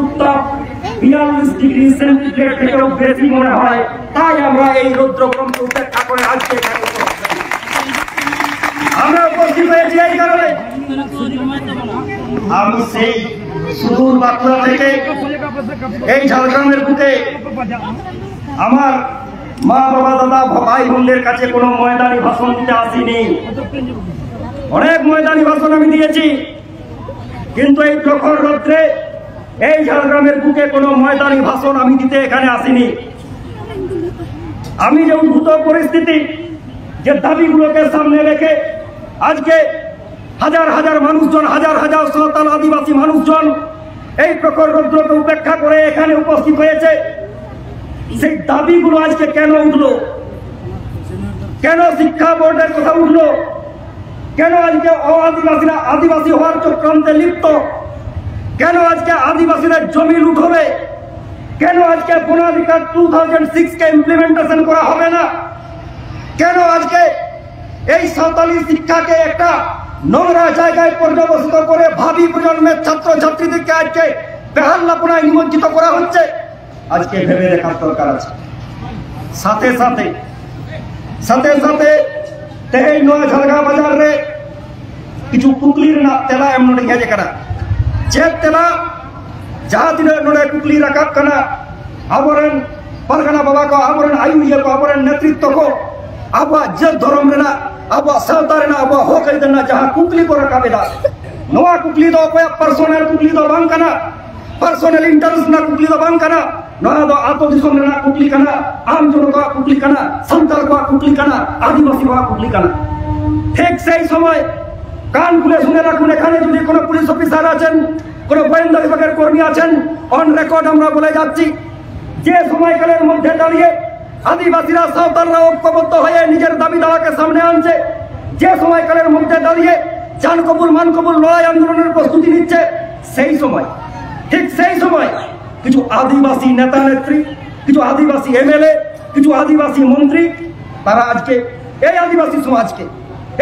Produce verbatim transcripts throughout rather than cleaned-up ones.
উত্তাপ বিয়াল্লিশ degree centigrade থেকেও বেশি মনে হয়, তাই আমরা এই রৌদ্র গরমকে উপেক্ষা করে আজকে এখানে উপস্থিত হয়েছি। আমরা উপস্থিত হয়েছি এই কারণে, আমি সেই সুদূর বাঁকুড়া থেকে এই ঝাড়গ্রামের বুকে আমার মা, বাবা, দাদা, ভাই, বোনদের কাছে কোনো ময়দানি ভাষণ দিতে আসিনি। অনেক ময়দানি ভাষণ আমি দিয়েছি, কিন্তু এই প্রখর রৌদ্রে এই ঝাড়গ্রামের বুকে কোনো ময়দানি ভাষণ আমি দিতে এখানে আসিনি। আমি যে উদ্ভূত পরিস্থিতি, যে দাবিগুলোকে সামনে রেখে আজকে হাজার হাজার মানুষজন, হাজার হাজার সাঁওতাল আদিবাসী মানুষজন এই প্রখর রৌদ্রকে উপেক্ষা করে এখানে উপস্থিত হয়েছে, সেই দাবিগুলো আজকে কেন উঠলো? কেন শিক্ষা বোর্ডের কথা উঠলো? কেন আজকে অ-, আদিবাসীরা আদিবাসী হওয়ার চক্রান্তে লিপ্ত? কেন আজকে আদিবাসীদের জমি লুট হবে? কেন আজকে বনাধিকার টু থাউজেন্ড সিক্স কে ইমপ্লিমেন্টেশন করা হবে না? কেন আজকে এই সাঁওতালি শিক্ষাকে একটা নোংরা জায়গায় পর্যবসিত করে ভাবি প্রজন্মের ছাত্র ছাত্রীদেরকে আজকে বেহাল্লাপনায় নিমজ্জিত করা হচ্ছে? আজকে ভেবে দেখার দরকার আছে। সাথে সাথে সাথে সাথে ᱛᱮᱦᱮᱧ ᱱᱚᱣᱟ ᱡᱷᱟᱞᱜᱟ ᱵᱟᱡᱟᱨ ᱨᱮ ᱠᱤᱪᱷᱩ ᱠᱩᱠᱞᱤ ᱨᱮᱱᱟᱜ ᱛᱮᱞᱟ ᱮᱢ ᱱᱚᱰᱮᱧ ᱦᱮᱡ ᱟᱠᱟᱱᱟ᱾ ᱪᱮᱫ ᱛᱮᱞᱟ? ᱡᱟᱦᱟᱸ ᱛᱤᱱᱟᱹᱜ ᱱᱚᱰᱮ ᱠᱩᱠᱞᱤ ᱨᱟᱠᱟᱵ ᱠᱟᱱᱟ, ᱟᱵᱚᱨᱮᱱ ᱯᱟᱨᱜᱟᱱᱟ ᱵᱟᱵᱟ ᱠᱚ, ᱟᱵᱚᱨᱮᱱ ᱟᱹᱭᱩᱨᱤᱭᱟᱹ ᱠᱚ, ᱟᱵᱚᱨᱮᱱ ᱱᱮᱛᱨᱤᱛᱛᱚ ᱠᱚ, ᱟᱵᱚᱣᱟᱜ ᱡᱟᱹᱛ ᱫᱷᱚᱨᱚᱢ ᱨᱮᱱᱟᱜ, ᱟᱵᱚᱣᱟᱜ ᱥᱟᱶᱛᱟ ᱨᱮᱱᱟᱜ, ᱟᱵᱚᱣᱟᱜ ᱦᱚᱠ ᱟᱹᱭᱫᱟᱹᱨ ᱨᱮᱱᱟᱜ ᱡᱟᱦᱟᱸ ᱠᱩᱠᱞᱤ ᱠᱚ ᱨᱟᱠᱟᱵ ᱮᱫᱟ, ᱱᱚᱣᱟ ᱠᱩᱠᱞᱤ ᱫᱚ ᱚᱠᱚᱭᱟᱜ ᱯᱟᱨᱥᱚᱱᱟᱞ ᱠᱩᱠᱞᱤ ᱫᱚ ᱵᱟᱝ ᱠᱟᱱᱟ, ᱯᱟᱨᱥᱚᱱᱟᱞ ᱤᱱᱴᱟᱨᱮᱥᱴ ᱨᱮᱱᱟᱜ ᱠᱩᱠᱞᱤ ᱫᱚ ᱵᱟᱝ ᱠᱟᱱᱟ᱾ ᱱᱚᱣᱟ ᱫᱚ ᱟᱛᱳ ᱫᱤᱥᱚᱢ ᱨᱮᱱᱟᱜ ᱠᱩᱠᱞᱤ ᱠᱟᱱᱟ, ᱟᱢ ᱡᱚᱱᱚ ᱠᱚᱣᱟᱜ ᱠᱩᱠᱞᱤ ᱠᱟᱱᱟ, ᱥᱟᱱᱛᱟᱲ ᱠᱚᱣᱟᱜ ᱠᱩᱠᱞᱤ ᱠᱟᱱᱟ, ᱟᱹᱫᱤᱵᱟᱹᱥᱤ ᱠᱚᱣᱟᱜ ᱠᱩᱠᱞᱤ ᱠᱟᱱᱟ। ঠিক সেই সময় কান খুলে শুনে রাখুন, এখানে যদি কোনো পুলিশ অফিসার আছেন, কোনো গোয়েন্দা বিভাগের কর্মী আছেন, অন রেকর্ড আমরা বলে যাচ্ছি, যে সময়কালের মধ্যে দাঁড়িয়ে আদিবাসীরা, সাঁওতালরা ঐক্যবদ্ধ হয়ে নিজের দাবি দাওয়াকে সামনে আনছে, যে সময়কালের মধ্যে দাঁড়িয়ে জান কবুল মান কবুল লড়াই আন্দোলনের প্রস্তুতি নিচ্ছে, সেই সময়, ঠিক সেই সময় কিছু আদিবাসী নেতা নেত্রী, কিছু আদিবাসী এমএলএ, কিছু আদিবাসী মন্ত্রী, তারা আজকে এই আদিবাসী সমাজকে,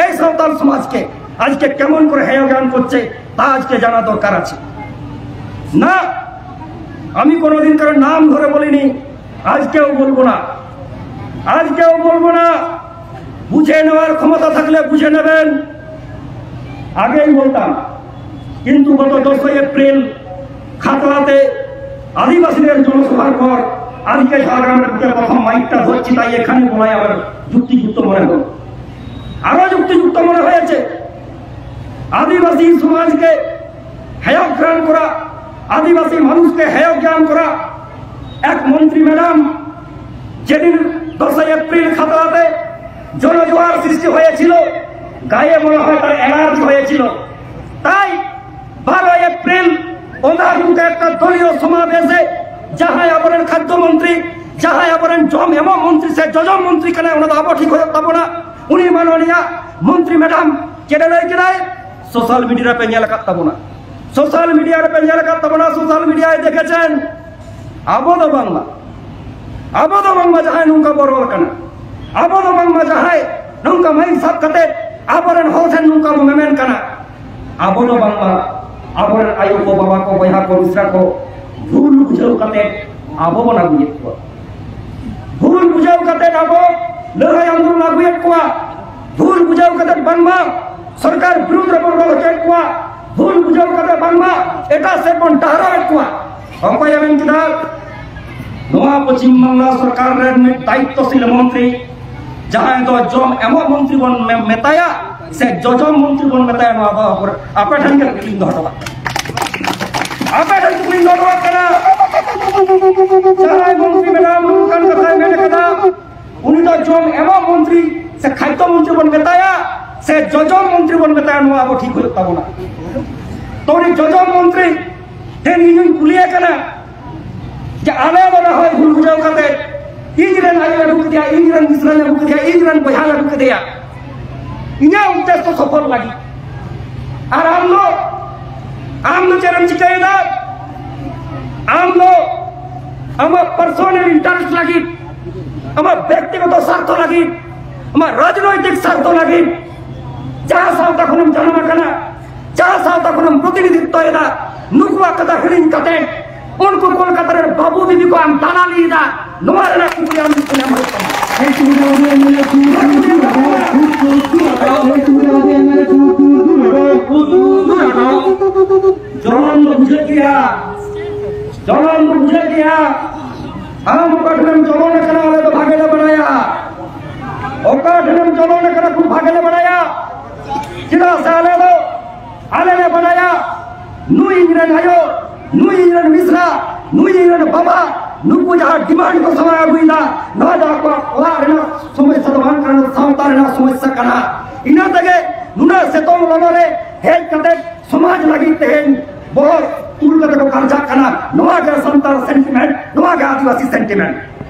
এই সাঁওতাল সমাজকে আজকে কেমন করে হেয় জ্ঞান করছে, তা আজকে জানা দরকার আছে। না, আমি কোনোদিন কারো নাম ধরে বলিনি, আজকেও বলবো না, আজকেও বলবো না। বুঝে নেওয়ার ক্ষমতা থাকলে বুঝে নেবেন। আগেই বলতাম, কিন্তু গত দশই এপ্রিল খাতড়াতে আদিবাসীদের জনসভার পর আজকে ঝাড়গ্রামের বুকে প্রথম মাইকটা ধরছি, তাই এখানে বলাই আমার যুক্তিযুক্ত মনে হল। আরো যুক্তিযুক্ত মনে হয়েছে, আদিবাসী সমাজকে হেয় জ্ঞান করা, আদিবাসী মানুষকে হেয় জ্ঞান করা। এক মন্ত্রী ম্যাডাম যেদিন দশই এপ্রিল খাতড়াতে জনজোয়ার সৃষ্টি হয়েছিল, গায়ে মনে হয় তার অ্যালার্জি হয়েছিল, তাই বারোই এপ্রিল ᱚᱱᱟ ᱦᱩᱭᱩᱜ একটা দলীয় সমাবেশে ᱡᱟᱦᱟᱸᱭ ᱟᱵᱚᱨᱮᱱ ᱠᱷᱟᱫᱽᱫᱚ ᱢᱚᱱᱛᱨᱤ, ᱡᱟᱦᱟᱸᱭ ᱟᱵᱚᱨᱮᱱ ᱡᱚᱢ ᱮᱢᱚᱜ ᱢᱚᱱᱛᱨᱤ ᱥᱮ ᱡᱚᱡᱚᱢ ᱢᱚᱱᱛᱨᱤ ᱠᱟᱱᱟᱭ, ᱚᱱᱟ ᱫᱚ ᱟᱵᱚ ᱴᱷᱤᱠ ᱦᱩᱭᱩᱜ ᱛᱟᱵᱚᱱᱟ᱾ ᱩᱱᱤ ᱢᱟᱱᱚᱱᱤᱭᱟ ᱢᱚᱱᱛᱨᱤ ᱢᱮᱰᱟᱢ ᱪᱮᱫ ᱮ ᱞᱟᱹᱭ ᱠᱮᱫᱟᱭ? ᱥᱳᱥᱟᱞ ᱢᱤᱰᱤᱭᱟ ᱨᱮᱯᱮ ᱧᱮᱞ ᱟᱠᱟᱫ ᱛᱟᱵᱚᱱᱟ, ᱥᱳᱥᱟᱞ ᱢᱤᱰᱤᱭᱟ ᱨᱮᱯᱮ ᱧᱮᱞ ᱟᱠᱟᱫ ᱛᱟᱵᱚᱱᱟ, ᱥᱳᱥᱟᱞ ᱢᱤᱰᱤᱭᱟᱭ ᱫᱮᱠᱷᱮᱪᱮᱱ᱾ ᱟᱵᱚ ᱫᱚ ᱵᱟᱝᱢᱟ, ᱟᱵᱚ ᱫᱚ ᱵᱟᱝᱢᱟ ᱡᱟᱦᱟᱸᱭ ᱱᱚᱝᱠᱟ ᱵᱚ ᱨᱚᱲ ᱠᱟᱱᱟ, ᱟᱵᱚ ᱫᱚ ᱵᱟᱝᱢᱟ ᱡᱟᱦᱟᱸᱭ ᱱᱚᱝᱠᱟ ᱢᱟᱭᱤᱠ ᱥᱟᱵ ᱠᱟᱛᱮ ᱟᱵᱚᱨᱮᱱ ᱦᱚᱲ ᱴᱷᱮᱱ ᱱᱚᱝᱠᱟ ᱵᱚ ᱢᱮᱢᱮᱱ ᱠᱟᱱᱟ, ᱟᱵᱚ ᱫᱚ ᱵᱟᱝᱢᱟ ᱟᱵᱚᱨᱮᱱ ᱟᱭᱳ ᱠᱚ, ᱵᱟᱵᱟ ᱠᱚ, ᱵᱚᱭᱦᱟ ᱠᱚ, ᱢᱤᱥᱨᱟ ᱠᱚ ᱵᱷᱩᱞ ᱵᱩᱡᱷᱟᱹᱣ ᱠᱟᱛᱮ ᱟᱵᱚ ᱵᱚᱱ ᱟᱹᱜᱩᱭᱮᱫ ᱠᱚᱣᱟ᱾ ᱵᱷᱩᱞ ᱵᱩᱡᱷᱟᱹᱣ ᱠᱟᱛᱮ ᱟᱵᱚ ᱞᱟᱹᱲᱦᱟᱹᱭ ᱟᱱᱫᱳᱞᱚᱱ ᱟᱹᱜᱩᱭᱮᱫ ᱠᱚᱣᱟ᱾ ᱵᱷᱩᱞ ᱵᱩᱡᱷᱟᱹᱣ ᱠᱟᱛᱮ ᱵᱟᱝᱢᱟ ᱥᱚᱨᱠᱟᱨ ᱵᱤᱨᱩᱫᱷ ᱨᱮᱵᱚᱱ ᱨᱚᱲ ᱦᱚᱪᱚᱭᱮᱫ ᱠᱚᱣᱟ᱾ ᱵᱷᱩᱞ ᱵᱩᱡᱷᱟᱹᱣ ᱠᱟᱛᱮ ᱵᱟᱝᱢᱟ ᱮᱴᱟᱜ ᱥᱮᱫ ᱵᱚᱱ ᱰᱟᱦᱨᱟᱣᱮᱫ ᱠᱚᱣᱟ᱾ ᱚᱠᱚᱭᱮ ᱢᱮᱱ ᱠᱮᱫᱟ? ᱱᱚᱣᱟ ᱯᱚᱪᱷᱤᱢ ᱵᱟᱝᱞᱟ ᱥᱚᱨᱠᱟᱨ ᱨᱮᱱ ᱢᱤᱫ ᱫᱟᱭᱤᱛᱛᱚᱥᱤᱞ ᱢᱚᱱᱛᱨᱤ, ᱡᱟᱦᱟᱸᱭ ᱫᱚ ᱡᱚᱢ ᱮᱢᱚᱜ ᱢᱚᱱᱛᱨᱤ ᱵᱚᱱ ᱢᱮ-, ᱢᱮᱛᱟᱭᱟ ᱥᱮ ᱡᱚᱡᱚᱢ ᱢᱚᱱᱛᱨᱤ ᱵᱚᱱ ᱢᱮᱛᱟᱭᱟ, ᱱᱚᱣᱟ ᱫᱚ ᱟᱯᱮ ᱴᱷᱮᱱ ᱜᱮ ᱠᱩᱠᱞᱤᱧ ᱫᱚᱦᱚ ᱦᱚᱴᱚ ᱠᱟᱜ ᱠᱟᱱᱟ᱾ ᱟᱯᱮ ᱴᱷᱮᱱ ᱠᱩᱠᱞᱤᱧ ᱫᱚᱦᱚ ᱦᱚᱴᱚ ᱠᱟᱜ ᱠᱟᱱᱟ, ᱡᱟᱦᱟᱸᱭ ᱢᱚᱱᱛᱨᱤ ᱢᱮᱰᱟᱢ ᱱᱚᱝᱠᱟᱱ ᱠᱟᱛᱷᱟᱭ ᱢᱮᱱ ᱠᱟᱫᱟ, ᱩᱱᱤ ᱫᱚ ᱡᱚᱢ ᱮᱢᱚᱜ ᱢᱚᱱᱛᱨᱤ ᱥᱮ ᱠᱷᱟᱫᱽᱫᱚ ᱢᱚᱱᱛᱨᱤ ᱵᱚᱱ ᱢᱮᱛᱟᱭᱟ ᱥᱮ ᱡᱚᱡᱚᱢ ᱢᱚᱱᱛᱨᱤ ᱵᱚᱱ ᱢᱮᱛᱟᱭᱟ, ᱱᱚᱣᱟ ᱟᱵᱚ ᱴᱷᱤᱠ ᱦᱩᱭᱩᱜ ᱛᱟᱵᱚᱱᱟ᱾ ᱛᱚ ᱩᱱᱤ ᱡᱚᱡᱚᱢ ᱢᱚᱱᱛᱨᱤ ᱴᱷᱮᱱ ᱤᱧ ᱦᱚᱧ ᱠᱩᱞᱤᱭᱮ ᱠᱟᱱᱟ ᱡᱮ ᱟᱞᱮ ᱫᱚ ᱱᱟ ᱦᱚᱭ ᱵᱷᱩᱞ ᱵᱩᱡᱷᱟᱹᱣ ᱠᱟᱛᱮ ᱤᱧ ᱨᱮᱱ ᱟᱭᱳ ᱟᱹᱜᱩ ᱠᱮᱫᱮᱭᱟ, ᱤᱧ ᱨᱮᱱ ᱢᱤᱥᱨᱟᱧ ᱟᱹᱜᱩ ᱠᱮᱫᱮᱭᱟ, ᱤᱧ ᱨᱮᱱ ᱵᱚᱭᱦᱟᱧ ᱟᱹᱜᱩ ᱠᱮᱫᱮᱭᱟ, ᱤᱧᱟᱹᱜ ᱩᱫᱽᱫᱮᱥᱥᱚ ᱥᱚᱯᱷᱚᱞ ᱞᱟᱹᱜᱤᱫ᱾ ᱟᱨ ᱟᱢ ᱫᱚ, ᱟᱢ ᱫᱚ ᱪᱮᱫ ᱮᱢ ᱪᱤᱠᱟᱹᱭᱮᱫᱟ? ᱟᱢ ᱫᱚ ᱟᱢᱟᱜ ᱯᱟᱨᱥᱚᱱᱟᱞ ᱤᱱᱴᱟᱨᱮᱥᱴ ᱞᱟᱹᱜᱤᱫ, ᱟᱢᱟᱜ ᱵᱮᱠᱛᱤᱜᱚᱛᱚ ᱥᱟᱨᱛᱷᱚ ᱞᱟᱹᱜᱤᱫ, ᱟᱢᱟᱜ ᱨᱟᱡᱽᱱᱳᱭᱛᱤᱠ ᱥᱟᱨᱛᱷᱚ ᱞᱟᱹᱜᱤᱫ, ᱡᱟᱦᱟᱸ ᱥᱟᱶᱛᱟ ᱠᱷᱚᱱᱮᱢ ᱡᱟᱱᱟᱢ ᱟᱠᱟᱱᱟ, ᱡᱟᱦᱟᱸ ᱥᱟᱶᱛᱟ ᱠᱷᱚᱱᱮᱢ ᱯᱨᱚᱛᱤᱱᱤᱫᱷᱤᱛᱛᱚᱭᱮᱫᱟ, ᱱᱩᱠᱩᱣᱟᱜ ᱠᱟᱛᱷᱟ ᱦᱤᱲᱤᱧ ᱠᱟᱛᱮ ᱩᱱᱠᱩ ᱠᱳᱞᱠᱟᱛᱟ ᱨᱮᱱ ᱵᱟᱹᱵᱩ ᱵᱤᱵᱤ ᱠᱚ ᱟᱢ ᱫᱟᱞᱟᱞᱤ ᱮᱫᱟ, ᱱᱚᱣᱟ ᱨᱮᱱᱟᱜ ᱠᱩᱠᱞᱤ ᱟᱢ ᱠᱩᱞᱤ ᱟᱢ ᱦᱩᱭᱩᱜ ᱛᱟᱢᱟ᱾ ᱡᱚᱞᱚᱱ ᱫᱚ ᱵᱩᱡᱷᱟᱹᱜ ᱜᱮᱭᱟ, ᱡᱚᱞᱚᱱ ᱫᱚ ᱵᱩᱡᱷᱟᱹᱜ ᱜᱮᱭᱟ᱾ ᱟᱢ ᱚᱠᱟ ᱴᱷᱮᱱᱮᱢ ᱡᱚᱞᱚᱱ ᱟᱠᱟᱱᱟ, ᱟᱞᱮ ᱫᱚ ᱵᱷᱟᱜᱮ ᱞᱮ ᱵᱟᱲᱟᱭᱟ, ᱚᱠᱟ ᱴᱷᱮᱱᱮᱢ ᱡᱚᱞᱚᱱ ᱟᱠᱟᱱᱟ, ᱠᱷᱩᱵ ᱵᱷᱟᱜᱮ ᱞᱮ ᱵᱟᱲᱟᱭᱟ᱾ ᱪᱮᱫᱟᱜ ᱥᱮ ᱟᱞᱮ ᱫᱚ, ᱟᱞᱮ ᱞᱮ ᱵᱟᱲᱟᱭᱟ, ᱱᱩᱭ ᱤᱧ ᱨᱮᱱ ᱟᱭᱳ, ᱱᱩᱭ ᱤᱧ ᱨᱮᱱ ᱢᱤᱥᱨᱟ, ᱱᱩᱭ ᱤᱧ ᱨᱮᱱ ᱵᱟᱵᱟ, ᱱᱩᱠᱩ ᱡᱟᱦᱟᱸ ᱰᱤᱢᱟᱱᱰ ᱠᱚ ᱥᱟᱢᱟᱝ ᱟᱹᱜᱩᱭᱮᱫᱟ, ᱱᱚᱣᱟ ᱫᱚ ᱟᱠᱚᱣᱟᱜ ᱚᱲᱟᱜ ᱨᱮᱱᱟᱜ ᱥᱚᱢᱚᱥᱥᱟ ᱫᱚ ᱵᱟᱝ ᱠᱟᱱᱟ, ᱥᱟᱶᱛᱟ ᱨᱮᱱᱟᱜ ᱥᱚᱢᱚᱥᱥᱟ ᱠᱟᱱᱟ᱾ ᱤᱱᱟᱹ ᱛᱮᱜᱮ ᱱᱩᱱᱟᱹᱜ ᱥᱤᱛᱩᱝ ᱞᱚᱞᱚ ᱨᱮ ᱦᱮᱡ ᱠᱟᱛᱮ ᱥᱚᱢᱟᱡᱽ ᱞᱟᱹᱜᱤᱫ ᱛᱮᱦᱮᱧ ᱵᱚᱦᱚᱜ ᱛᱩᱞ ᱠᱟᱛᱮ ᱠᱚ ᱠᱟᱨᱡᱟᱜ ᱠᱟᱱᱟ᱾ ᱱᱚᱣᱟ ᱜᱮ ᱥᱟᱱᱛᱟᱲ ᱥᱮᱱᱴᱤᱢᱮᱱᱴ, ᱱᱚᱣᱟ ᱜᱮ ᱟᱹᱫᱤᱵᱟᱹᱥᱤ ᱥᱮᱱᱴᱤᱢᱮᱱᱴ᱾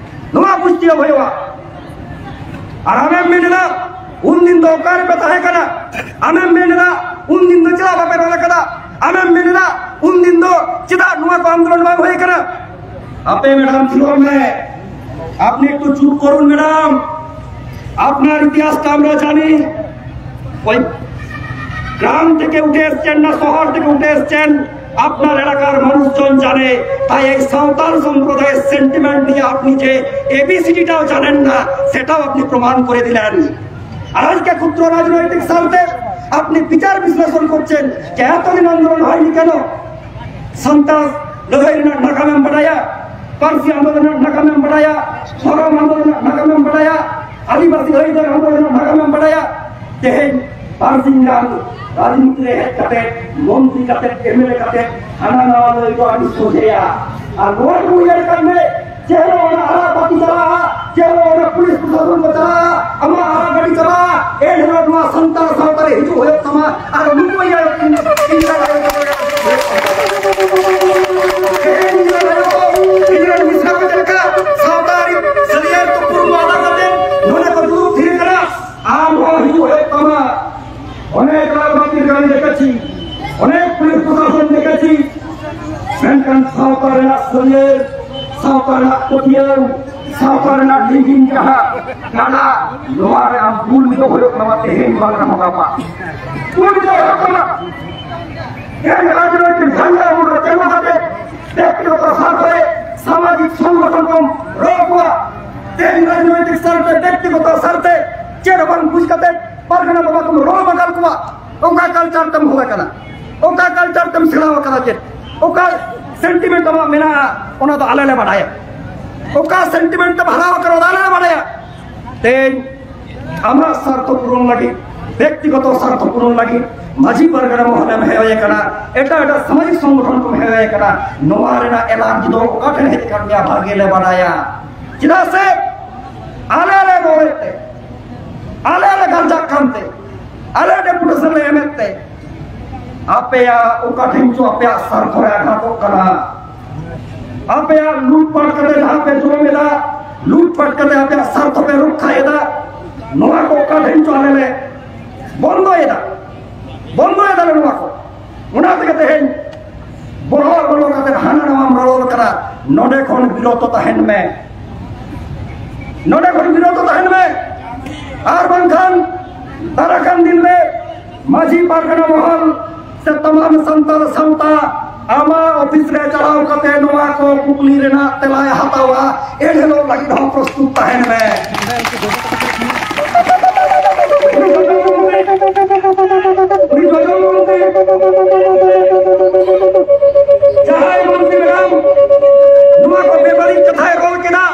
ᱱᱚᱣᱟ ᱵᱩᱡᱽ ᱛᱤᱭᱳᱜ ᱦᱩᱭᱩᱜᱼᱟ᱾ ᱟᱨ ᱟᱢᱮᱢ ᱢᱮᱱ ᱮᱫᱟ, ᱩᱱᱫᱤᱱ ᱫᱚ ᱚᱠᱟ ᱨᱮᱯᱮ ᱛᱟᱦᱮᱸ ᱠᱟᱱᱟ? ᱟᱢᱮᱢ ᱢᱮᱱ ᱮᱫᱟ, ᱩᱱᱫᱤᱱ ᱫᱚ ᱪᱮᱫᱟᱜ ᱵᱟᱯᱮ ᱨᱚᱲ ᱟᱠᱟᱫᱟ? ᱟᱢᱮᱢ ᱢᱮᱱ ᱮᱫᱟ, ᱩᱱᱫᱤᱱ ᱫᱚ ᱪᱮᱫᱟᱜ ᱱᱚᱣᱟ ᱠᱚ ᱟᱱᱫᱳᱞᱚᱱ ᱵᱟᱝ ᱦᱩᱭ ᱠᱟᱱᱟ? ᱟᱯᱮ ম্যাডাম, ᱛᱷᱤᱨᱚᱜ ᱢᱮ, আপনি একটু চুপ করুন ম্যাডাম। আপনার ইতিহাসটা আমরা জানি। ওই গ্রাম থেকে উঠে এসছেন না শহর থেকে উঠে এসছেন, আপনার এলাকার মানুষজন জানে। তাই এই সাঁওতাল সম্প্রদায়ের সেন্টিমেন্ট নিয়ে আপনি যে এবিসিডিটাও জানেন না, সেটাও আপনি প্রমাণ করে দিলেন। আর আজকে ক্ষুদ্র রাজনৈতিক স্বার্থে আপনি বিচার বিশ্লেষণ করছেন যে এতদিন আন্দোলন হয়নি কেন? ᱥᱟᱱᱛᱟᱲ ᱞᱟᱹᱲᱦᱟᱹᱭ ᱨᱮᱱᱟᱜ ᱱᱟᱜᱟᱢᱮᱢ ᱵᱟᱰᱟᱭᱟ, ᱯᱟᱹᱨᱥᱤ ᱟᱱᱫᱳᱞᱚᱱ ᱨᱮᱱᱟᱜ ᱱᱟᱜᱟᱢᱮᱢ ᱵᱟᱰᱟᱭᱟ, ᱫᱷᱚᱨᱚᱢ ᱟᱱᱫᱳᱞᱚᱱ ᱨᱮᱱᱟᱜ ᱱᱟᱜᱟᱢᱮᱢ ᱵᱟᱰᱟᱭᱟ, ᱟᱹᱫᱤᱵᱟᱹᱥᱤ ᱟᱹᱭᱫᱟᱹᱨ ᱟᱱᱫᱳᱞᱚᱱ ᱨᱮᱱᱟᱜ ᱱᱟᱜᱟᱢᱮᱢ ᱵᱟᱰᱟᱭᱟ᱾ ᱛᱮᱦᱮᱧ ᱵᱟᱨᱥᱤᱧ ᱜᱟᱱ ᱨᱟᱡᱽᱱᱤᱛᱤ ᱨᱮ ᱦᱮᱡ ᱠᱟᱛᱮ, ᱢᱚᱱᱛᱨᱤ ᱠᱟᱛᱮ, ᱮᱢᱮᱞᱮ ᱠᱟᱛᱮ ᱦᱟᱱᱟ ᱱᱟᱣᱟ ᱞᱟᱹᱭ ᱫᱚ ᱟᱹᱰᱤ ᱥᱚᱡᱷᱮᱭᱟ᱾ ᱟᱨ ᱱᱚᱣᱟ ᱠᱚ ᱩᱭᱦᱟᱹᱨ ᱠᱟᱜ ᱢᱮ, ᱡᱮ ᱦᱤᱞᱳᱜ ᱚᱱᱟ ᱟᱨᱟᱜ ᱵᱟᱹᱛᱤ ᱪᱟᱞᱟᱜᱼᱟ, ᱡᱮ ᱦᱤᱞᱳᱜ ᱚᱱᱟ ᱯᱩᱞᱤᱥ ᱯᱨᱚᱥᱟᱥᱚᱱ ᱠᱚ ᱪᱟᱞᱟᱜᱼᱟ, ᱟᱢᱟᱜ ᱟᱨᱟᱜ ᱜᱟᱹᱰᱤ ᱪᱟᱞᱟᱜᱼᱟ, ᱮᱱ ᱦᱤᱞᱳᱜ ᱱᱚᱣᱟ ᱥᱟᱱᱛᱟᱲ ᱥᱟᱶᱛᱟ ᱨᱮ ᱦᱤᱡᱩᱜ ᱦᱩᱭᱩᱜ ᱛᱟᱢᱟ᱾ ᱟᱨ ᱱᱩᱠᱩ ᱤᱧ ᱟᱭᱳ ᱠᱤᱱ, ᱤᱧ ᱟᱭᱳ ᱠᱤᱱ, ᱤᱧ ᱟᱭᱳ ᱠᱚ, ᱤᱧ ᱨᱮᱱ ᱢᱤᱥᱨᱟ ᱠᱚ ᱪᱮᱫ ᱞᱮᱠᱟ ᱥᱟᱶᱛᱟ ᱟᱹᱨᱤ ᱥᱟᱹᱨᱭᱟᱹᱲ ᱛᱩᱯᱩᱨ ᱱᱚᱣᱟ ᱟᱫᱟ ᱠᱟᱛᱮ ᱱᱚᱰᱮ ᱠᱚ ᱫᱩᱲᱩᱵ ᱛᱷᱤᱨ ᱠᱟᱱᱟ᱾ ᱟᱢ ᱦᱚᱸ ᱦᱤᱡᱩᱜ ᱦᱩᱭᱩᱜ ᱛᱟᱢᱟ᱾ ᱚᱱᱮ ᱠᱞᱟᱵᱽ ᱵᱟᱹᱛᱤ ᱨᱮᱱ ᱰᱮᱠᱟᱪᱤ, ᱚᱱᱮ ᱯᱩᱞᱤᱥ ᱯᱨᱚᱥᱟᱥᱚᱱ ᱰᱮᱠᱟᱪᱤ, ᱢᱮᱱᱠᱷᱟᱱ ᱥᱟᱶᱛᱟ ᱨᱮᱱᱟᱜ ᱥᱟᱹᱨᱭᱟᱹᱲ, ᱥᱟᱶᱛᱟ ᱨᱮᱱᱟᱜ ᱯᱟᱹᱛᱭᱟᱹᱣ, ᱥᱟᱶᱛᱟ ᱨᱮᱱᱟᱜ ᱞᱤᱸᱜᱤᱱ ᱡᱟᱦᱟᱸ ᱜᱟᱰᱟ, ᱱᱚᱣᱟ ᱨᱮ ᱟᱢ ᱵᱩᱞ ᱫᱚ ᱦᱩᱭᱩᱜ ᱛᱟᱢᱟ ᱛᱮᱦᱮᱧ ᱵᱟᱝ ᱨᱮᱦᱚᱸ ᱜᱟᱯᱟ᱾ ᱵᱩᱞ ᱫᱚ ᱦᱩᱭᱩᱜ ᱛᱟᱢᱟ᱾ ᱛᱮᱦᱮᱧ ᱨᱟᱡᱽᱱᱳᱭᱛᱤᱠ ᱡᱷᱟᱱᱰᱟ ᱵᱩᱴᱟᱹ ᱛᱤᱸᱜᱩ ᱠᱟᱛᱮ ᱵᱮᱠᱛᱤᱜᱚᱛᱚ ᱥᱟᱨᱛᱷᱚ ᱨᱮ ᱥᱟᱢᱟᱡᱤᱠ ᱥᱚᱝᱜᱚᱴᱷᱚᱱ ᱠᱚᱢ ᱨᱚᱲ ᱠᱚᱣᱟ, ᱛᱮᱦᱮᱧ ᱨᱟᱡᱽᱱᱳᱭᱛᱤᱠ ᱥᱟᱨᱛᱷᱚ, ᱵᱮᱠᱛᱤᱜᱚᱛᱚ ᱥᱟᱨᱛᱷᱚ ᱪᱮᱫ ᱦᱚᱸ ᱵᱟᱝ ᱵᱩᱡᱽ ᱠᱟᱛᱮ ᱯᱟᱨᱜᱟᱱᱟ ᱵᱟᱵᱟ ᱠᱚᱢ ᱨᱚᱲ ᱵᱟᱜᱟᱞ ᱠᱚᱣᱟ᱾ ᱚᱠᱟ ᱠᱟᱞᱪᱟᱨ ᱛᱮᱢ ᱦᱚᱲ ᱟᱠᱟᱱᱟ? ᱚᱠᱟ ᱠᱟᱞᱪᱟᱨ ᱛᱮᱢ ᱥᱮᱬᱟ ᱟᱠᱟᱫᱟ? ᱪᱮᱫ ᱚᱠᱟ ᱥᱮᱱᱴᱤᱢᱮᱱᱴ ᱟᱢᱟᱜ ᱢᱮᱱᱟᱜᱼᱟ, ᱚᱱᱟ ᱫᱚ ᱟᱞᱮ ᱞᱮ ᱵᱟᱰᱟᱭᱟ᱾ ᱚᱠᱟ ᱥᱮᱱᱴᱤᱢᱮᱱᱴ ᱛᱮᱢ ᱦᱟᱨᱟ ᱟᱠᱟᱱᱟ, ᱚᱱᱟ ᱟᱞᱮ ᱞᱮ ᱵᱟᱰᱟᱭᱟ᱾ ᱛᱮᱦᱮᱧ ᱟᱢᱟᱜ ᱥᱟᱨᱛᱷᱚ ᱯᱩᱨᱚᱱ ᱞᱟᱹᱜᱤᱫ, ᱵᱮᱠᱛᱤᱜᱚᱛᱚ ᱥᱟᱨᱛᱷᱚ ᱯᱩᱨᱚᱱ ᱞᱟᱹᱜᱤᱫ ᱢᱟᱹᱡᱷᱤ ᱯᱟᱨᱜᱟᱱᱟ ᱢᱚᱦᱚᱞᱮᱢ ᱦᱮᱣᱟᱭᱮ ᱠᱟᱱᱟ, ᱮᱴᱟᱜ ᱮᱴᱟᱜ ᱥᱟᱢᱟᱡᱤᱠ ᱥᱚᱝᱜᱚᱴᱷᱚᱱ ᱠᱚᱢ ᱦᱮᱣᱟᱭᱮ ᱠᱟᱱᱟ, ᱱᱚᱣᱟ ᱨᱮᱱᱟᱜ ᱮᱞᱟᱨᱡᱤ ᱫᱚ ᱚᱠᱟ ᱴᱷᱮᱱ ᱦᱮᱡ ᱟᱠᱟᱱ ᱜᱮᱭᱟ ᱵᱷᱟᱜᱮ ᱞᱮ ᱵᱟᱰᱟᱭᱟ᱾ ᱪᱮᱫᱟᱜ ᱥᱮ ᱟᱞᱮ ᱞᱮ ᱨᱚᱲᱮᱫ ᱛᱮ, ᱟᱞᱮ ᱞᱮ ᱜᱟᱞᱪᱟᱜ ᱠᱟᱱᱛᱮ, ᱟᱞᱮ ᱰᱮᱯᱩᱴᱮᱥᱚᱱ ᱞᱮ ᱮᱢᱮᱫ ᱛᱮ ᱟᱯᱮᱭᱟᱜ ᱚᱠᱟ ᱴᱷᱮᱱ ᱪᱚ ᱟᱯᱮᱭᱟᱜ ᱥᱟᱨᱛᱷᱚ ᱨᱮ ᱟᱜᱷᱟᱛᱚᱜ ᱠᱟᱱᱟ᱾ ᱟᱯᱮᱭᱟᱜ ᱞᱩᱴᱯᱟᱴ ᱠᱟᱛᱮ ᱡᱟᱦᱟᱸ ᱯᱮ ᱡᱚᱢ ᱮᱫᱟ, ᱞᱩᱴᱯᱟᱴ ᱠᱟᱛᱮ ᱟᱯᱮᱭᱟᱜ ᱥᱟᱨᱛᱷᱚ ᱯᱮ ᱨᱚᱠᱠᱷᱟ ᱮᱫᱟ, ᱱᱚᱣᱟ ᱠᱚ ᱚᱠᱟ ᱴᱷᱮᱱ ᱪᱚ ᱟᱞᱮ ᱞᱮ ᱵᱚᱱᱫᱚᱭᱮᱫᱟ, ᱵᱚᱱᱫᱚᱭᱮᱫᱟ ᱞᱮ ᱱᱚᱣᱟ ᱠᱚ᱾ ᱚᱱᱟ ᱛᱮᱜᱮ ᱛᱮᱦᱮᱧ ᱵᱚᱦᱚᱜ ᱞᱚᱞᱚ ᱠᱟᱛᱮ ᱦᱟᱱᱟ ᱱᱟᱣᱟᱢ ᱨᱚᱲ ᱠᱟᱱᱟ, ᱱᱚᱰᱮ ᱠᱷᱚᱱ ᱵᱤᱨᱚᱛᱚ ᱛᱟᱦᱮᱱ ᱢᱮ, ᱱᱚᱰᱮ ᱠᱷᱚᱱ ᱵᱤᱨᱚᱛᱚ ᱛᱟᱦᱮᱱ ᱢᱮ᱾ ᱟᱨ ᱵᱟᱝᱠᱷᱟᱱ ᱫᱟᱨᱟᱠᱟᱱ ᱫᱤᱱ ᱨᱮ ᱢᱟᱹᱡᱷᱤ ᱯᱟᱨᱜᱟᱱᱟ ᱢᱚᱦᱚᱞ ᱥᱮ ᱛᱟᱢᱟᱢ ᱥᱟᱱᱛᱟᱲ ᱥᱟᱶᱛᱟ ᱟᱢᱟᱜ ᱚᱯᱷᱤᱥ ᱨᱮ ᱪᱟᱞᱟᱣ ᱠᱟᱛᱮ ᱱᱚᱣᱟ ᱠᱚ ᱠᱩᱠᱞᱤ ᱨᱮᱱᱟᱜ ᱛᱮᱞᱟᱭ ᱦᱟᱛᱟᱣᱟ᱾ ᱮᱱ ᱦᱤᱞᱳᱜ ᱞᱟᱹᱜᱤᱫ ᱦᱚᱸ ᱯᱨᱚᱥᱛᱩᱛ ᱛᱟᱦᱮᱱ ᱢᱮ᱾ ᱩᱱᱤ ᱡᱚᱡᱚᱢ ᱢᱚᱱᱛᱨᱤ, ᱡᱟᱦᱟᱸᱭ ᱢᱚᱱᱛᱨᱤ ᱢᱮᱰᱟᱢ ᱱᱚᱣᱟ ᱠᱚ ᱵᱮᱵᱟᱹᱲᱤᱡ ᱠᱟᱛᱷᱟᱭ ᱨᱚᱲ ᱠᱮᱫᱟ,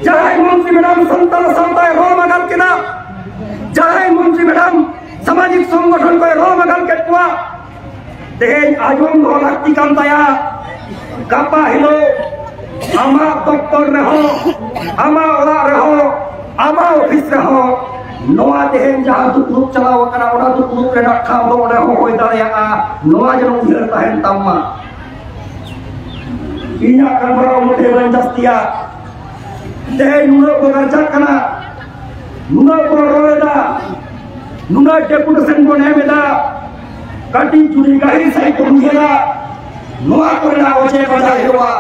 ᱡᱟᱦᱟᱸᱭ ᱢᱚᱱᱛᱨᱤ ᱢᱮᱰᱟᱢ ᱥᱟᱱᱛᱟᱲ ᱥᱟᱶᱛᱟᱭ ᱨᱚᱲ ᱢᱟᱜᱟᱞ ᱠᱮᱫᱟ, ᱡᱟᱦᱟᱸᱭ ᱢᱚᱱᱛᱨᱤ ᱢᱮᱰᱟᱢ ᱥᱟᱢᱟᱡᱤᱠ ᱥᱚᱝᱜᱚᱴᱷᱚᱱ ᱠᱚᱭ ᱨᱚᱲ ᱢᱟᱜᱟᱞ ᱠᱮᱫ ᱠᱚᱣᱟ, ᱛᱮᱦᱮᱧ ᱟᱸᱡᱚᱢ ᱫᱚᱦᱚ ᱞᱟᱹᱠᱛᱤ ᱠᱟᱱ ᱛᱟᱭᱟ᱾ ᱜᱟᱯᱟ ᱦᱤᱞᱳᱜ ᱟᱢᱟᱜ ᱫᱚᱯᱛᱚᱨ ᱨᱮᱦᱚᱸ, ᱟᱢᱟᱜ ᱚᱲᱟᱜ ᱨᱮᱦᱚᱸ, ᱟᱢᱟᱜ ᱚᱯᱷᱤᱥ ᱨᱮᱦᱚᱸ ᱱᱚᱣᱟ ᱛᱮᱦᱮᱧ ᱡᱟᱦᱟᱸ ᱫᱩᱯᱲᱩᱵ ᱪᱟᱞᱟᱣ ᱟᱠᱟᱱᱟ, ᱚᱱᱟ ᱫᱩᱯᱲᱩᱵ ᱨᱮᱱᱟᱜ ᱴᱷᱟᱶ ᱫᱚ ᱚᱸᱰᱮ ᱦᱚᱸ ᱦᱩᱭ ᱫᱟᱲᱮᱭᱟᱜᱼᱟ᱾ ᱱᱚᱣᱟ ᱡᱮᱱᱚ ᱩᱭᱦᱟᱹᱨ ᱛᱟᱦᱮᱱ ᱛᱟᱢ ᱢᱟ᱾ ᱤᱧᱟᱹᱜ ᱜᱟᱞᱢᱟᱨᱟᱣ ᱢᱚᱫᱽᱫᱷᱮ ᱵᱟᱹᱧ ᱡᱟᱹᱥᱛᱤᱭᱟ᱾ ᱛᱮᱦᱮᱧ ᱱᱩᱱᱟᱹᱜ ᱵᱚ ᱜᱟᱨᱡᱟᱜ ᱠᱟᱱᱟ, ᱱᱩᱱᱟᱹᱜ ᱵᱚ ᱨᱚᱲ ᱮᱫᱟ, ᱱᱩᱱᱟᱹᱜ ᱰᱮᱯᱩᱴᱮᱥᱚᱱ ᱵᱚᱱ ᱮᱢ ᱮᱫᱟ, ᱠᱟᱹᱴᱤᱡ ᱡᱩᱫᱤ ᱜᱟᱹᱦᱤᱨ ᱥᱟᱹᱦᱤᱡ ᱵᱚᱱ ᱩᱭᱦᱟᱹᱨᱟ, ᱱᱚᱣᱟ ᱠᱚᱨᱮᱱᱟᱜ ᱚᱡᱮ ᱵᱟᱰᱟᱭ ᱦᱩᱭᱩᱜᱼᱟ᱾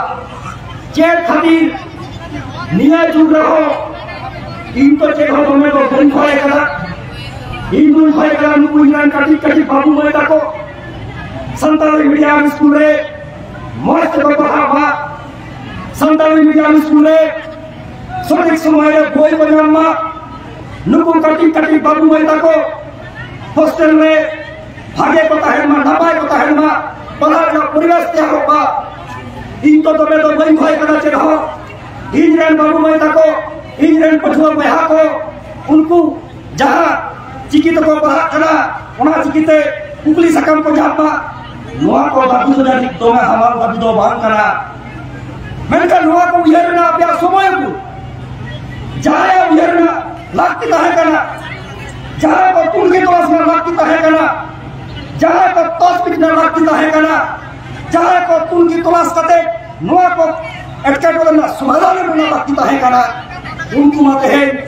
ᱪᱮᱫ ᱠᱷᱟᱹᱛᱤᱨ ᱱᱤᱭᱟᱹ ᱡᱩᱜᱽ ᱨᱮᱦᱚᱸ ᱤᱧ ᱫᱚ ᱪᱮᱫ ᱦᱚᱸ ᱫᱚᱢᱮ ᱫᱚ ᱵᱟᱹᱧ ᱠᱷᱚᱭ ᱠᱟᱫᱟ, ᱤᱧ ᱫᱩᱧ ᱠᱷᱚᱭ ᱠᱟᱫᱟ ᱱᱩᱠᱩ ᱤᱧ ᱨᱮᱱ ᱠᱟᱹᱴᱤᱡ ᱠᱟᱹᱴᱤᱡ ᱵᱟᱹᱵᱩ ᱢᱟᱹᱭ ᱛᱟᱠᱚ ᱥᱟᱱᱛᱟᱲᱤ ᱢᱤᱰᱤᱭᱟᱢ ᱥᱠᱩᱞ ᱨᱮ ᱢᱚᱡᱽ ᱛᱮᱠᱚ ᱯᱟᱲᱦᱟᱜ ᱢᱟ, ᱥᱟᱱᱛᱟᱲᱤ ᱢᱤᱰᱤᱭᱟᱢ ᱥᱠᱩᱞ ᱨᱮ ᱥᱚᱴᱷᱤᱠ ᱥᱚᱢᱚᱭ ᱨᱮ ᱵᱳᱭ ᱠᱚ ᱧᱟᱢ ᱢᱟ, ᱱᱩᱠᱩ ᱠᱟᱹᱴᱤᱡ ᱠᱟᱹᱴᱤᱡ ᱵᱟᱹᱵᱩ ᱢᱟᱹᱭ ᱛᱟᱠᱚ ᱦᱳᱥᱴᱮᱞ ᱨᱮ ᱵᱷᱟᱜᱮ ᱠᱚ ᱛᱟᱦᱮᱱ ᱢᱟ, ᱱᱟᱯᱟᱭ ᱠᱚ ᱛᱟᱦᱮᱱ ᱢᱟ, ᱯᱟᱲᱦᱟᱜ ᱨᱮᱱᱟᱜ ᱯᱚᱨᱤᱵᱮᱥ ᱛᱮᱭᱟᱨᱚᱜ ᱢᱟ᱾ ᱤᱧ ᱫᱚ ᱛᱚᱵᱮ ᱫᱚ ᱵᱟᱹᱧ ᱠᱷᱚᱭ ᱠᱟᱱᱟ ᱪᱮᱫ ᱦᱚᱸ᱾ ᱤᱧ ᱨᱮᱱ ᱵᱟᱹᱵᱩ ᱢᱟᱹᱭ ᱛᱟᱠᱚ, ᱤᱧ ᱨᱮᱱ ᱯᱟᱹᱴᱷᱩᱣᱟᱹ ᱵᱚᱭᱦᱟ ᱠᱚ, ᱩᱱᱠᱩ ᱡᱟᱦᱟᱸ ᱪᱤᱠᱤ ᱛᱮᱠᱚ ᱯᱟᱲᱦᱟᱜ ᱠᱟᱱᱟ, ᱚᱱᱟ ᱪᱤᱠᱤ ᱛᱮ ᱠᱩᱠᱞᱤ ᱥᱟᱠᱟᱢ ᱠᱚ ᱧᱟᱢ ᱢᱟ᱾ ᱱᱚᱣᱟ ᱠᱚ ᱫᱟᱹᱵᱤ ᱫᱚ ᱡᱟᱹᱱᱤᱡ ᱫᱚᱢᱮ ᱦᱟᱢᱟᱞ ᱫᱟᱹᱵᱤ ᱫᱚ ᱵᱟᱝ ᱠᱟᱱᱟ, ᱢᱮᱱᱠᱷᱟᱱ ᱱᱚᱣᱟ ᱠᱚ ᱩᱭᱦᱟᱹᱨ ᱨᱮᱱᱟᱜ ᱟᱯᱮᱭᱟᱜ ᱥᱚᱢᱚᱭ ᱩᱰᱩᱠ᱾ ᱡᱟᱦᱟᱸᱭᱟᱜ ᱩᱭᱦᱟᱹᱨ ᱨᱮᱱᱟᱜ ᱞᱟᱹᱠᱛᱤ ᱛᱟᱦᱮᱸ ᱠᱟᱱᱟ, ᱡᱟᱦᱟᱸᱭ ᱠᱚ ᱛᱩᱱᱠᱷᱤ ᱛᱚᱞᱟᱥ ᱨᱮᱱᱟᱜ ᱞᱟᱹᱠᱛᱤ ᱛᱟᱦᱮᱸ ᱠᱟᱱᱟ, ᱡᱟᱦᱟᱸᱭ ᱠᱚ ᱛᱚᱥ ᱯᱤᱪ ᱨᱮᱱᱟᱜ ᱞᱟᱹᱠᱛᱤ ᱛᱟᱦᱮᱸ ᱠᱟᱱᱟ, ᱡᱟᱦᱟᱸᱭ ᱠᱚ ᱛᱩᱱᱠᱷᱤ ᱛᱚᱞᱟᱥ ᱠᱟᱛᱮ ᱱᱚᱣᱟ ᱠᱚ ᱮᱴᱠᱮᱴᱚᱬᱮ ᱨᱮᱱᱟᱜ ᱥᱚᱢᱟᱫᱷᱟᱱ ᱨᱮᱱᱟᱜ ᱞᱟᱹᱠᱛᱤ ᱛᱟᱦᱮᱸ ᱠᱟᱱᱟ, ᱩᱱᱠᱩ ᱢᱟ ᱛᱮᱦᱮᱧ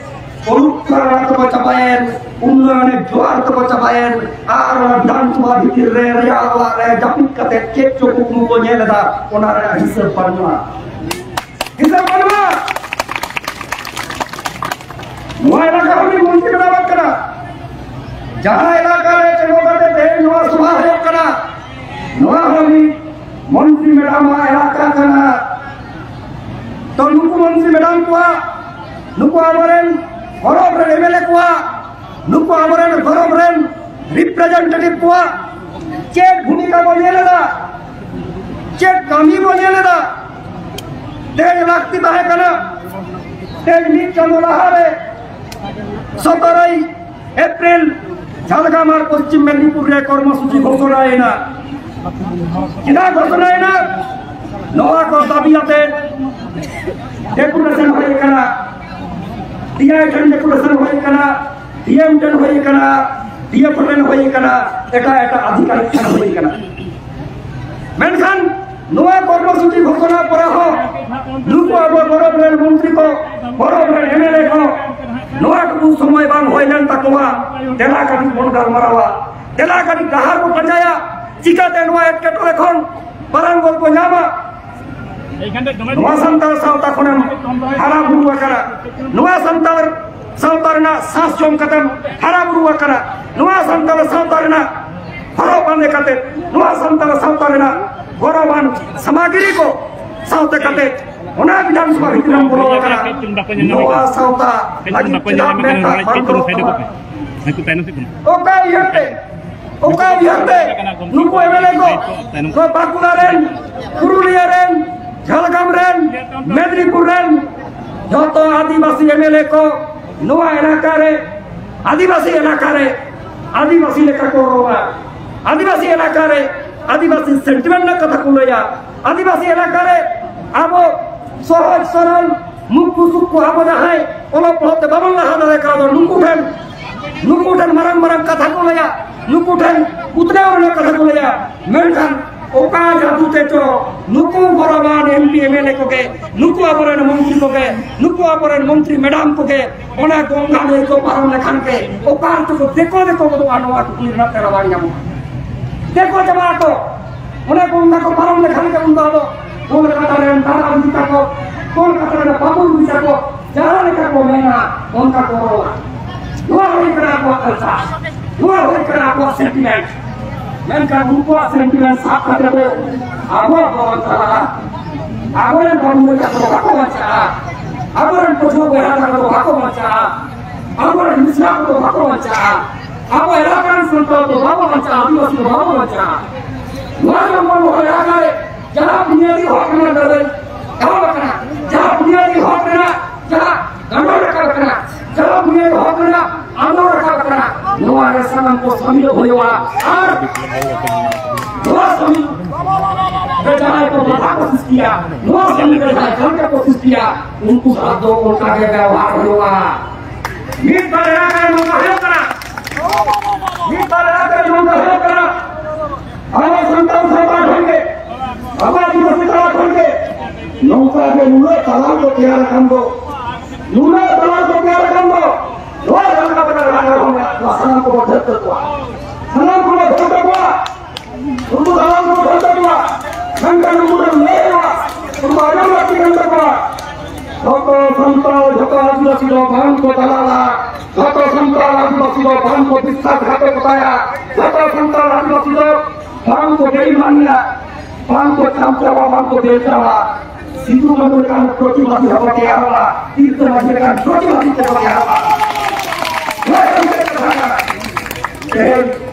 ᱚᱞᱩᱜ ᱯᱟᱲᱦᱟᱣ ᱛᱮᱠᱚ ᱪᱟᱵᱟᱭᱮᱱ, ᱩᱱᱱᱚᱭᱚᱱᱮ ᱡᱳᱣᱟᱨ ᱛᱮᱠᱚ ᱪᱟᱵᱟᱭᱮᱱ, ᱟᱨ ᱚᱱᱟ ᱵᱤᱫᱷᱟᱱ ᱥᱚᱵᱷᱟ ᱵᱷᱤᱛᱤᱨ ᱨᱮ ᱨᱮᱭᱟᱲ ᱚᱲᱟᱜ ᱨᱮ ᱡᱟᱹᱯᱤᱫ ᱠᱟᱛᱮ ᱪᱮᱫ ᱪᱚ ᱠᱩᱠᱢᱩ ᱠᱚ ᱧᱮᱞ ᱮᱫᱟ, ᱚᱱᱟ ᱨᱮᱭᱟᱜ ᱦᱤᱥᱟᱹᱵ ᱵᱟᱹᱱᱩᱜᱼᱟ᱾ ᱦᱤᱥᱟᱹᱵ ᱵᱟᱹᱱᱩᱜᱼᱟ᱾ ᱱᱚᱣᱟ ᱮᱞᱟᱠᱟ ᱨᱮᱱ ᱢᱚᱱᱛᱨᱤ ᱵᱮᱱᱟᱣ ᱠᱟᱱᱟ, ᱡᱟᱦᱟᱸ ᱮᱞᱟᱠᱟ ᱨᱮ ᱛᱤᱸᱜᱩ ᱠᱟᱛᱮ ᱛᱮᱦᱮᱧ ᱱᱚᱣᱟ ᱥᱚᱵᱷᱟ ᱦᱩᱭᱩᱜ ᱠᱟᱱᱟ, ᱱᱚᱣᱟ ᱦᱚᱸ ᱢᱤᱫ ᱢᱚᱱᱛᱨᱤ ᱢᱮᱰᱟᱢᱟᱜ ᱮᱞᱟᱠᱟ ᱠᱟᱱᱟ᱾ ᱛᱚ ᱱᱩᱠᱩ ᱢᱚᱱᱛᱨᱤ ᱢᱮᱰᱟᱢ ᱠᱚᱣᱟᱜ, ᱱᱩᱠᱩ ᱟᱵᱚᱨᱮᱱ ᱦᱚᱨᱚᱯ ᱨᱮᱱ ᱮᱢᱮᱞᱮ ᱠᱚᱣᱟᱜ, ᱱᱩᱠᱩ ᱟᱵᱚᱨᱮᱱ ᱦᱚᱨᱚᱯ ᱨᱮᱱ ᱨᱤᱯᱨᱮᱡᱮᱱᱴᱮᱴᱤᱵᱷ ᱠᱚᱣᱟᱜ ᱪᱮᱫ ᱵᱷᱩᱢᱤᱠᱟ ᱵᱚᱱ ᱧᱮᱞ ᱮᱫᱟ, ᱪᱮᱫ ᱠᱟᱹᱢᱤ ᱵᱚᱱ ᱧᱮᱞ ᱮᱫᱟ? ᱛᱮᱦᱮᱧ ᱞᱟᱹᱠᱛᱤ ᱛᱟᱦᱮᱸ ᱠᱟᱱᱟ, ᱛᱮᱦᱮᱧ ᱢᱤᱫ ᱪᱟᱸᱫᱳ ᱞᱟᱦᱟᱨᱮ ᱥᱚᱛᱨᱚᱭ ᱮᱯᱨᱤᱞ ᱡᱷᱟᱲᱜᱨᱟᱢ ᱟᱨ ᱯᱚᱥᱪᱤᱢ ᱢᱮᱫᱽᱱᱤᱯᱩᱨ ᱨᱮ ᱠᱚᱨᱢᱚᱥᱩᱪᱤ ᱜᱷᱳᱥᱚᱱᱟᱭᱮᱱᱟ᱾ ᱪᱮᱫᱟᱜ ᱜᱷᱳᱥᱚᱱᱟᱭᱮᱱᱟ? ᱱᱚᱣᱟ ᱠᱚ ᱫᱟᱹᱵᱤ ᱟᱛᱮ ᱰᱮᱯᱩᱴᱮᱥᱚᱱ ᱦᱩᱭ ᱟᱠᱟᱱᱟ, ᱰᱤᱟᱭ ᱴᱷᱮᱱ ᱰᱮᱯᱩᱴᱮᱥᱚᱱ ᱦᱩᱭ ᱟᱠᱟᱱᱟ, ᱰᱤᱮᱢ ᱴᱷᱮᱱ ᱦᱩᱭ ᱟᱠᱟᱱᱟ, ᱰᱤᱮᱯᱷ ᱴᱷᱮᱱ ᱦᱩᱭ ᱟᱠᱟᱱᱟ, ᱮᱴᱟᱜ ᱮᱴᱟᱜ ᱟᱫᱷᱤᱠᱟᱨᱤᱠ ᱴᱷᱮᱱ ᱦᱩᱭ ᱟᱠᱟᱱᱟ᱾ ᱢᱮᱱᱠᱷᱟᱱ ᱱᱚᱣᱟ ᱠᱚᱨᱢᱚᱥᱩᱪᱤ ᱜᱷᱳᱥᱚᱱᱟ ᱯᱚᱨᱮ ᱦᱚᱸ ᱱᱩᱠᱩ ᱟᱵᱚ ᱜᱚᱨᱚᱵ ᱨᱮᱱ ᱢᱚᱱᱛᱨᱤ ᱠᱚ, ᱜᱚᱨᱚᱵ ᱨᱮᱱ ᱮᱢᱮᱞᱮ ᱠᱚ ᱱᱚᱣᱟ ᱴᱩᱠᱩ ᱥᱚᱢᱚᱭ ᱵᱟᱝ ᱦᱩᱭ ᱞᱮᱱ ᱛᱟᱠᱚᱣᱟ᱾ ᱫᱮᱞᱟ ᱠᱟᱹᱴᱤᱡ ᱵᱚᱱ ᱜᱟᱞᱢᱟᱨᱟᱣᱟ, ᱫᱮᱞᱟ ᱠᱟᱹᱴᱤᱡ ᱰᱟᱦᱟᱨ ᱵᱚᱱ ᱯᱟᱸᱡᱟᱭᱟ, ᱪᱤᱠᱟᱛᱮ ᱱᱚᱣᱟ ᱮᱴᱠᱮᱴᱚᱬᱮ ᱠᱷᱚᱱ ᱯᱟᱨᱟᱝ ᱵᱚᱱ ᱠᱚ ᱧᱟᱢᱟ᱾ ᱱᱚᱣᱟ ᱥᱟᱱᱛᱟᱲ ᱥᱟᱶᱛᱟ ᱠᱷᱚᱱᱮᱢ ᱦᱟᱨᱟ ᱵᱩᱨᱩ ᱟᱠᱟᱱᱟ, ᱱᱚᱣᱟ ᱥᱟᱱᱛᱟᱲ ᱥᱟᱶᱛᱟ ᱨᱮᱱᱟᱜ ᱥᱟᱸᱥ ᱡᱚᱢ ᱠᱟᱛᱮᱢ ᱦᱟᱨᱟ ᱵᱩᱨᱩ ᱟᱠᱟᱱᱟ, ᱱᱚᱣᱟ ᱥᱟᱱᱛᱟᱲ ᱥᱟᱶᱛᱟ ᱨᱮᱱᱟᱜ ᱦᱚᱨᱚᱜ ᱵᱟᱸᱫᱮ ᱠᱟᱛᱮ, ᱱᱚᱣᱟ ᱥᱟᱱᱛᱟᱲ ᱥᱟᱶᱛᱟ ᱨᱮᱱᱟᱜ ᱜᱚᱨᱚᱵᱟᱱ ᱥᱟᱢᱟᱜᱨᱤ ᱠᱚ ᱥᱟᱶᱛᱮ ᱠᱟᱛᱮ ᱚᱱᱟ ᱵᱤᱫᱷᱟᱱ ᱥᱚᱵᱷᱟ ᱵᱷᱤᱛᱨᱤ ᱨᱮᱢ ᱵᱚᱞᱚ ᱟᱠᱟᱱᱟ᱾ ᱱᱚᱣᱟ ᱥᱟᱶᱛᱟ ᱞᱟᱹᱜᱤᱫ ᱪᱮᱫᱟᱜ ᱢᱮᱫ ᱫᱟᱜ ᱵᱟᱝ ᱵᱚᱨᱚᱜ ᱛᱟᱢᱟ? ᱚᱠᱟ ᱩᱭᱦᱟᱹᱨ ᱛᱮ, ᱚᱠᱟ ᱩᱭᱦᱟᱹᱨ ᱛᱮ ᱱᱩᱠᱩ ᱮᱢ ᱮᱞ ᱮ ᱠᱚ, ᱱᱚᱣᱟ ᱵᱟᱸᱠᱩᱲᱟ ᱨᱮᱱ, ᱯᱩᱨᱩᱞᱤᱭᱟᱹ ᱨᱮᱱ, ᱡᱷᱟᱲᱜᱨᱟᱢ ᱨᱮᱱ, ᱢᱮᱫᱽᱱᱤᱯᱩᱨ ᱨᱮᱱ, ᱡᱷᱚᱛᱚ ᱟᱹᱫᱤᱵᱟᱹᱥᱤ ᱮᱢ ᱮᱞ ᱮ ᱠᱚ ᱱᱚᱣᱟ ᱮᱞᱟᱠᱟ ᱨᱮ, ᱟᱹᱫᱤᱵᱟᱹᱥᱤ ᱮᱞᱟᱠᱟ ᱨᱮ ᱟᱹᱫᱤᱵᱟᱹᱥᱤ ᱞᱮᱠᱟ ᱠᱚ ᱨᱚᱲᱟ᱾ ᱟᱹᱫᱤᱵᱟᱹᱥᱤ ᱮᱞᱟᱠᱟ ᱨᱮ ᱟᱹᱫᱤᱵᱟᱹᱥᱤ ᱥᱮᱱᱴᱤᱢᱮᱱᱴ ᱨᱮᱱᱟᱜ ᱠᱟᱛᱷᱟ ᱠᱚ ᱞᱟᱹᱭᱟ᱾ ᱟᱹᱫᱤᱵᱟᱹᱥᱤ ᱮᱞᱟᱠᱟ ᱨᱮ ᱟᱵᱚ ᱥᱚᱦᱚᱡ ᱥᱚᱨᱚᱞ ᱢᱩᱠᱠᱩ ᱥᱩᱠᱠᱩ ᱟᱵᱚ ᱡᱟᱦᱟᱸᱭ ᱚᱞᱚᱜ ᱯᱟᱲᱦᱟᱜ ᱛᱮ ᱵᱟᱵᱚᱱ ᱞᱟᱦᱟ ᱫᱟᱲᱮ ᱠᱟᱣᱫᱟ, ᱱᱩᱠᱩ ᱴᱷᱮᱱ, ᱱᱩᱠᱩ ᱴᱷᱮᱱ ᱢᱟᱨᱟᱝ ᱢᱟᱨᱟᱝ ᱠᱟᱛᱷᱟ ᱠᱚ ᱞᱟᱹᱭᱟ, ᱱᱩᱠᱩ ᱴᱷᱮᱱ ᱩᱛᱱᱟᱹᱣ ᱨᱮᱱᱟᱜ ᱠᱟᱛᱷᱟ ᱠᱚ ᱞᱟᱹᱭᱟ᱾ ᱢᱮᱱᱠᱷᱟᱱ ᱚᱠᱟ ᱡᱟᱹᱫᱩ ᱛᱮᱪᱚ ᱱᱩᱠᱩ ᱜᱚᱨᱚᱵᱟᱱ M P M L A ᱠᱚᱜᱮ, ᱱᱩᱠᱩ ᱟᱵᱚᱨᱮᱱ ᱢᱚᱱᱛᱨᱤ ᱠᱚᱜᱮ, ᱱᱩᱠᱩ ᱟᱵᱚᱨᱮᱱ ᱢᱚᱱᱛᱨᱤ ᱢᱮᱰᱟᱢ ᱠᱚᱜᱮ ᱚᱱᱟ ᱜᱚᱝᱜᱟ ᱱᱟᱹᱭ ᱠᱚ ᱯᱟᱨᱚᱢ ᱞᱮᱠᱷᱟᱱ ᱜᱮ ᱚᱠᱟ ᱨᱮᱪᱚ ᱠᱚ ᱫᱮᱠᱚ ᱫᱮᱠᱚ ᱜᱚᱫᱚᱜᱼᱟ, ᱱᱚᱣᱟ ᱠᱩᱠᱞᱤ ᱨᱮᱱᱟᱜ ᱛᱮᱞᱟ ᱵᱟᱝ ᱧᱟᱢᱚᱜᱼᱟ᱾ ᱫᱮᱠᱚ ᱪᱟᱵᱟᱜ ᱟᱠᱚ, ᱚᱱᱟ ᱜᱚᱝᱜᱟ ᱠᱚ ᱯᱟᱨᱚᱢ ᱞᱮᱠᱷᱟᱱ ᱜᱮ ᱩᱱᱫᱚ ᱟᱫᱚ ᱠᱳᱞᱠᱟᱛᱟ ᱨᱮᱱ ᱫᱟᱫᱟ ᱵᱩᱰᱷᱤ ᱛᱟᱠᱚ, ᱠᱳᱞᱠᱟᱛᱟ ᱨᱮᱱ ᱵᱟᱹᱵᱩ ᱵᱩᱰᱷᱤ ᱛᱟᱠᱚ ᱡᱟᱦᱟᱸ ᱞᱮᱠᱟ ᱠᱚ ᱢᱮᱱᱟ ᱚᱱᱠᱟ ᱠᱚ ᱨᱚᱲᱟ᱾ ᱱᱚᱣᱟ ᱦᱩᱭ ᱠᱟᱱᱟ ᱟᱵᱚᱣᱟᱜ ᱠᱟᱞᱪᱟᱨ, ᱱᱚᱣᱟ ᱦᱩᱭ ᱠᱟᱱᱟ ᱟᱵᱚᱣᱟᱜ ᱥᱮᱱᱴᱤᱢᱮᱱᱴ᱾ ᱢᱮᱱᱠᱷᱟᱱ ᱩᱱᱠᱩᱣᱟᱜ ᱥᱮᱱᱴᱤᱢᱮᱱᱴ ᱥᱟᱵ ᱠᱟᱛᱮ ᱫᱚ ᱟᱵᱚᱣᱟᱜ ᱫᱚ ᱵᱟᱝ ᱪᱟᱞᱟᱜᱼᱟ᱾ ᱟᱵᱚᱨᱮᱱ ᱵᱟᱹᱵᱩ ᱢᱟᱹᱭ ᱛᱟᱠᱚ ᱫᱚ ᱵᱟᱠᱚ ᱵᱟᱧᱪᱟᱜᱼᱟ, ᱟᱵᱚᱨᱮᱱ ᱯᱟᱹᱴᱷᱩᱣᱟᱹ ᱵᱚᱭᱦᱟ ᱛᱟᱠᱚ ᱫᱚ ᱵᱟᱠᱚ ᱵᱟᱧᱪᱟᱜᱼᱟ, ᱟᱵᱚᱨᱮᱱ ᱢᱤᱥᱨᱟ ᱠᱚᱫᱚ ᱵᱟᱠᱚ ᱵᱟᱧᱪᱟᱜᱼᱟ, ᱟᱵᱚ ᱮᱞᱟᱠᱟ ᱨᱮᱱ ᱥᱟᱱᱛᱟᱲ ᱫᱚ ᱵᱟᱵᱚ ᱵᱟᱧᱪᱟᱜᱼᱟ, ᱟᱹᱫᱤᱵᱟᱹᱥᱤ ᱫᱚ ᱵᱟᱵᱚ ᱵᱟᱧᱪᱟᱜᱼᱟ᱾ ᱱᱚᱣᱟ ᱡᱮᱢᱚᱱ ᱵᱚᱱ ᱮᱞᱟᱠᱟ ᱨᱮ ᱡᱟᱦᱟᱸ ᱵᱩᱱᱤᱭᱟᱹᱫᱤ ᱦᱚᱠ ᱨᱮᱱᱟᱜ ᱞᱟᱹᱲᱦᱟᱹᱭ ᱮᱦᱚᱵ ᱟᱠᱟᱱᱟ, ᱡᱟᱦᱟᱸ ᱵᱩᱱᱤᱭᱟᱹᱫᱤ ᱦᱚᱠ ᱨᱮᱱᱟᱜ ᱡᱟᱦᱟᱸ ᱜᱟᱱᱰᱳ ᱨᱟᱠᱟᱵ ᱟᱠᱟᱱᱟ, ᱡᱟᱦᱟᱸ ᱵᱩᱱᱤᱭᱟᱹᱫᱤ ᱦᱚᱠ ᱨᱮᱱᱟᱜ ᱟᱱᱫᱳᱞᱚᱱ ᱨᱟᱠᱟᱵ ᱟᱠᱟᱱᱟ, ᱱᱚᱣᱟ ᱨᱮ ᱥᱟᱱᱟᱢ ᱠᱚ ᱥᱟᱢᱤᱞᱚᱜ ᱦᱩᱭᱩᱜᱼᱟ᱾ ᱟᱨ ᱱᱚᱣᱟ ᱥᱟᱢᱤᱞ ᱨᱮ ᱡᱟᱦᱟᱸᱭ ᱠᱚ ᱵᱟᱫᱷᱟ ᱠᱚ ᱥᱨᱤᱥᱴᱤᱭᱟ, ᱱᱚᱣᱟ ᱥᱟᱢᱤᱞ ᱨᱮ ᱡᱟᱦᱟᱸᱭ ᱡᱟᱸᱜᱮ ᱠᱚ ᱥᱨᱤᱥᱴᱤᱭᱟ, ᱩᱱᱠᱩ ᱥᱟᱞᱟᱜ ᱫᱚ ᱚᱱᱠᱟ ᱜᱮ ᱵᱮᱣᱦᱟᱨ ᱦᱩᱭᱩᱜᱼᱟ᱾ ᱢᱤᱫ ᱵᱟᱨ ᱮᱞᱟᱠᱟ ᱨᱮ ᱱᱚᱝᱠᱟ ᱦᱩᱭᱩᱜ ᱠᱟᱱᱟ, ᱢᱤᱫ ᱵᱟᱨ ᱮᱞᱟᱠᱟ ᱨᱮ ᱱᱚᱝᱠᱟ ᱦᱩᱭᱩᱜ ᱠᱟᱱᱟ᱾ ᱟᱵᱚ ᱥᱟᱱᱛᱟᱲ ᱥᱟᱶᱛᱟ ᱠᱷᱚᱱ ᱜᱮ, ᱟᱵᱚ ᱟᱹᱫᱤᱵᱟᱹᱥᱤ ᱛᱟᱞᱟ ᱠᱷᱚᱱ ᱜᱮ ᱱᱚᱝᱠᱟ ᱜᱮ ᱱᱩᱱᱟᱹᱜ ᱫᱟᱞᱟᱞ ᱠᱚ ᱛᱮᱭᱟᱨ ᱟᱠᱟᱱ ᱫᱚ, ᱱᱩᱱᱟᱹᱜ ᱫᱟᱞᱟᱞ ᱠᱚ ᱛᱮᱭᱟᱨ ᱟᱠᱟᱱ ᱫᱚ, ᱱᱚᱣᱟ ᱡᱟᱦᱟᱸ ᱞᱮᱠᱟ ᱵᱚᱱ ᱨᱟᱲᱟ ᱦᱚᱸ ᱱᱚᱣᱟ ᱥᱟᱱᱟᱢ ᱠᱚᱵᱚ ᱫᱷᱟᱹᱨ ᱠᱟᱠᱚᱣᱟ, ᱥᱟᱱᱟᱢ ᱠᱚᱵᱚ ᱫᱷᱟᱹᱨ ᱠᱟᱠᱚᱣᱟ᱾ ᱩᱱᱠᱩ ᱫᱟᱞᱟᱞ ᱠᱚ ᱫᱷᱟᱹᱨ ᱠᱟᱠᱚᱣᱟ, ᱢᱮᱱᱠᱷᱟᱱ ᱩᱱᱠᱩ ᱫᱚ ᱞᱟᱹᱭ ᱨᱮᱦᱚᱸ ᱩᱱᱠᱩ ᱟᱸᱡᱚᱢ ᱞᱟᱹᱠᱛᱤ ᱠᱟᱱ ᱛᱟᱠᱚᱣᱟ᱾ ᱡᱷᱚᱛᱚ ᱥᱟᱱᱛᱟᱲ, ᱡᱷᱚᱛᱚ ᱟᱹᱫᱤᱵᱟᱹᱥᱤ ᱫᱚ ᱵᱟᱝ ᱠᱚ ᱫᱟᱞᱟᱞᱟ, ᱡᱷᱚᱛᱚ ᱥᱟᱱᱛᱟᱲ ᱟᱹᱫᱤᱵᱟᱹᱥᱤ ᱫᱚ ᱵᱟᱝ ᱠᱚ ᱵᱤᱥᱥᱟᱥᱜᱷᱟᱛᱚᱠᱚᱛᱟᱭᱟ, ᱡᱷᱚᱛᱚ ᱥᱟᱱᱛᱟᱲ ᱟᱹᱫᱤᱵᱟᱹᱥᱤ ᱫᱚ ᱵᱟᱝ ᱠᱚ ᱵᱮᱤᱢᱟᱱᱤᱭᱟ᱾ ᱵᱟᱝ ᱠᱚ ᱪᱟᱢᱪᱟᱣᱟ, ᱵᱟᱝ ᱠᱚ ᱵᱮᱞᱪᱟᱣᱟ᱾ ᱥᱤᱫᱩ ᱠᱟᱹᱱᱦᱩ ᱞᱮᱠᱟᱱ ᱯᱨᱚᱛᱤᱵᱟᱫᱤ ᱦᱚᱸᱠᱚ ᱛᱮᱭᱟᱨᱚᱜᱼᱟ, ᱛᱤᱞᱠᱟᱹ ᱢᱟᱹᱡᱷᱤ ᱞᱮᱠᱟᱱ ᱯᱨᱚᱛᱤᱵᱟᱫᱤ ᱠᱚᱠᱚ ᱛᱮᱭᱟᱨᱚᱜᱼᱟ᱾ ᱱᱚᱣᱟ ᱠᱟᱱ ᱠᱟᱛᱷᱟ ᱠᱟᱱᱟ᱾ ᱛᱮᱦᱮᱧ